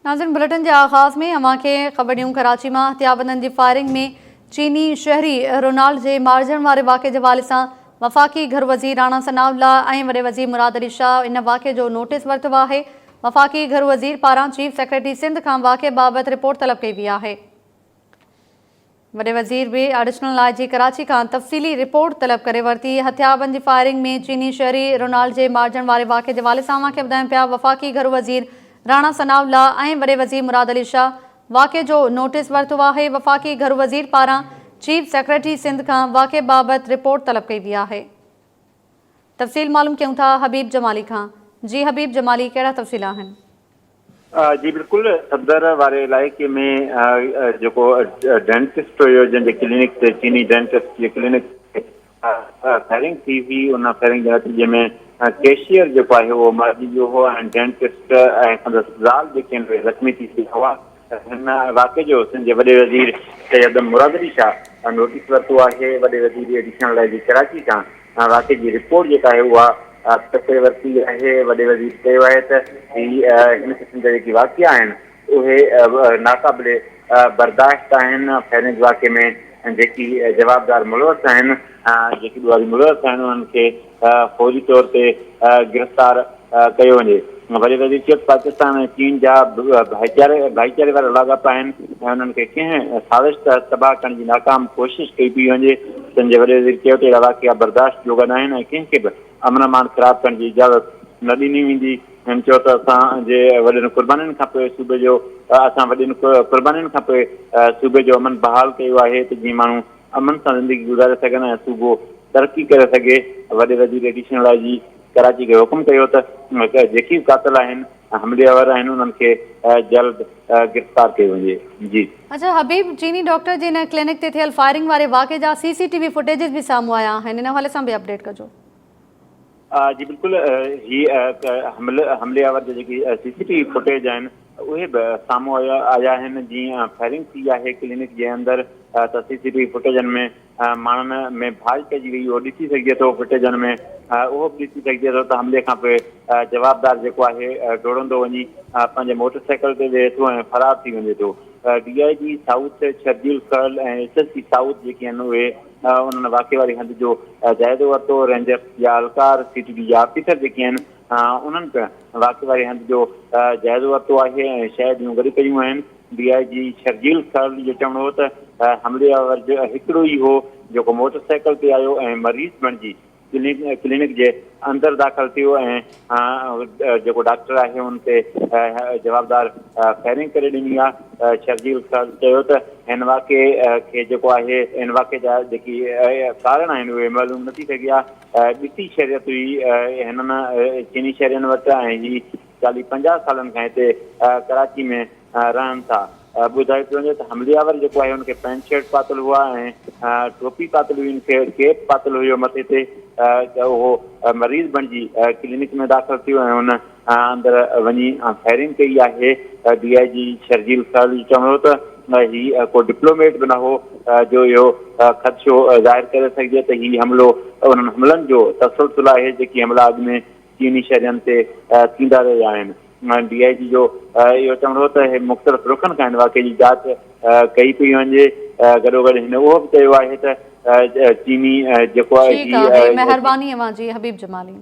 ناظرين بليٽن جي آغاز ۾ اوهان کي خبر ڏيون ڪراچي مان هٿياربندن جي فائرنگ ۾ چيني شهري رونالڊ جي مارجڻ واري واقعي جي حوالي سان وفاقي گهرو وزير راڻا ثناء الله ۽ وڏي وزير مراد علي شاهه ان واقعي جو نوٽيس ورتو آهي وفاقي گهرو وزير پاران چيف سيڪريٽري سنڌ کان واقعي بابت رپورٽ طلب ڪئي وئي آهي. وڏي وزير به ايڊيشنل I جي ڪراچي کان تفصيلي رپورٽ طلب ڪري ورتي. هٿياربند جي فائرنگ ۾ چيني شهري رونالڊ جي مارجڻ واري واقعي جي حوالي سان اوهان کي ٻڌايون پيا وفاقي گهرو وزير راڻا ثناء الله ۽ وڏي وزير مراد علي شاهه واقعي جو نوٽيس ورتو آهي وفاقي گهرو وزير پاران چيف سيڪريٽري سنڌ کان واقعي بابت رپورٽ طلب ڪئي وئي آهي. تفصيل معلوم ڪيون ٿا حبيب جمالي کان جي حبيب جمالي ڪهڙا تفصيل آهن. جي بلڪل صدر واري علائقي ۾ جيڪو ڊينٽسٽ هيو جنهن جي ڪلينڪ تي چيني ڊينٽسٽ جي ڪلينڪ تي فائرنگ ٿي هئي ان فائرنگ جي نتيجي ۾ ڪيشيئر جيڪو آهي اهو مارجي ويو هو ۽ ڊينٽسٽ ۽ سندس زال جيڪي آهن اهي زخمي ٿي پيا هئا هن واقعي جو سنڌ جي وڏي وزير سيد مراد علي شاهه نوٽيس ورتو آهي وڏي وزير ايڊيشنل I جي ڪراچي کان واقعي جي رپورٽ جيڪا آهي اها طلب ڪري ورتي آهي، وڏي وزير چيو آهي ته هي هن قسم جا جيڪي واقعا آهن اهي ناقابل برداشت آهن، فيرنج واقعي ۾ جيڪي جوابدار ملوث آهن، جيڪي ڏوهاري ملوث آهن انهن کي فوري طور تي گرفتار ڪيو وڃي. وڏي وزير چيو ته پاڪستان ۽ چين جا ڀائيچاري ڀائيچاري وارا لاڳاپا آهن ۽ انهن کي ڪنهن سازش تحت تباهه ڪرڻ جي ناڪام ڪوشش ڪئي پئي وڃي. سنڌ جي وڏي وزير چيو ته اهڙا واقعا برداشت جوڳا ناهن ۽ ڪنهن کي به امن امان خراب ڪرڻ جي اجازت نه ڏني ويندي. هن چيو ته اسان جي وڏين قربانين کانپوء صوبي جو اسان وڏين قربانين کانپوء صوبي جو امن بحال ڪيو آهي ته جيئن ماڻهو امن سان زندگي گذاري سگهن ۽ صوبو ترقي ڪري سگهي. وڏي وزير ايڊيشنل I جي ڪراچي کي حڪم ڪيو ته جيڪي به قاتل آهن ۽ حملي آور آهن انهن کي جلد گرفتار ڪيو وڃي. جي. اڇا حبيب چيني ڊاڪٽر جي ان ڪلينڪ تي ٿيل فائرنگ واري واقعي جا سي سي ٽي وي فوٽيجز به سامهون آيا آهن ان حوالي سان به اپڊيٽ ڪجو. جي بلڪل هي حملي آور جا جيڪي سي سي ٽي وي فوٽيج آهن اهي به سامهون آيا آهن جيئن فائرنگ ٿي آهي ڪلينڪ جي اندر ته سي سي ٽي وي فوٽيجن ۾ ماڻهن ۾ ڀاڄ پئجي وئي اهو ڏسي سگهجي ٿو فوٽيجن ۾ اهو به ڏسي سگهجي ٿو ته حملي کان پوء جوابدار جيڪو آهي ڊوڙندو وڃي پنهنجي موٽر سائيڪل تي ويهي ٿو ۽ فرار ٿي وڃي ٿو D I G south Sharjeel Kharal ۽ S S P south جيڪي آهن اهي انهن واقعي واري هنڌ جو جائزو ورتو، رينجرز جا اهلڪار، سي ٽي ڊي جا آفيسر جيڪي آهن انهن پڻ واقعي واري هنڌ جو جائزو ورتو آهي ۽ شاهديون گڏ ڪيون آهن. ڊي I جي شرجيل کرل جو چوڻ هو ته حملي آور هڪڙو ئي هو جيڪو موٽر سائيڪل تي آيو ۽ مريض بڻجي ڪلينڪ جي اندر داخل ٿيو ۽ جيڪو ڊاڪٽر آهي ان تي جوابدار فائرنگ ڪري ڏني آهي. شرجيل خان چيو ته هن واقعي کي جيڪو آهي هن واقعي جا جيڪي ڪارڻ آهن اهي معلوم نه ٿي سگهيا. ٻٽي شهريت هئي هنن چيني شهرين وٽ ۽ هي چاليهه 50 سالن کان هتي ڪراچي ۾ رهن ٿا. ٻڌايو پيو وڃي ته حملي آور جيڪو آهي ان کي پينٽ شرٽ پاتل هئا ۽ ٽوپي پاتل هئي ان کي ڪيپ پاتل هيو مٿي تي ته اهو مريض بڻجي ڪلينڪ ۾ داخل ٿيو ۽ ان اندر وڃي فائرنگ ڪئي آهي. ڊي I جي شرجيل خيال جو چوڻ هو ته هي ڪو ڊپلوميٽ به نه هو جو اهو خدشو ظاهر ڪري سگهجي ته هي حملو انهن حملن جو تسلسل آهي جيڪي حملا اڳ ۾ چيني شهرين تي ٿيندا رهيا آهن. ڊي I جي جو اهو چوڻ هو ته مختلف رخن کان هن واقعي جي جاچ ڪئي پئي وڃي گڏوگڏ هن اهو به چيو آهي ته چيني جيڪو آهي. ٺيڪ آهي مهرباني اوهان جي حبيب جمالي.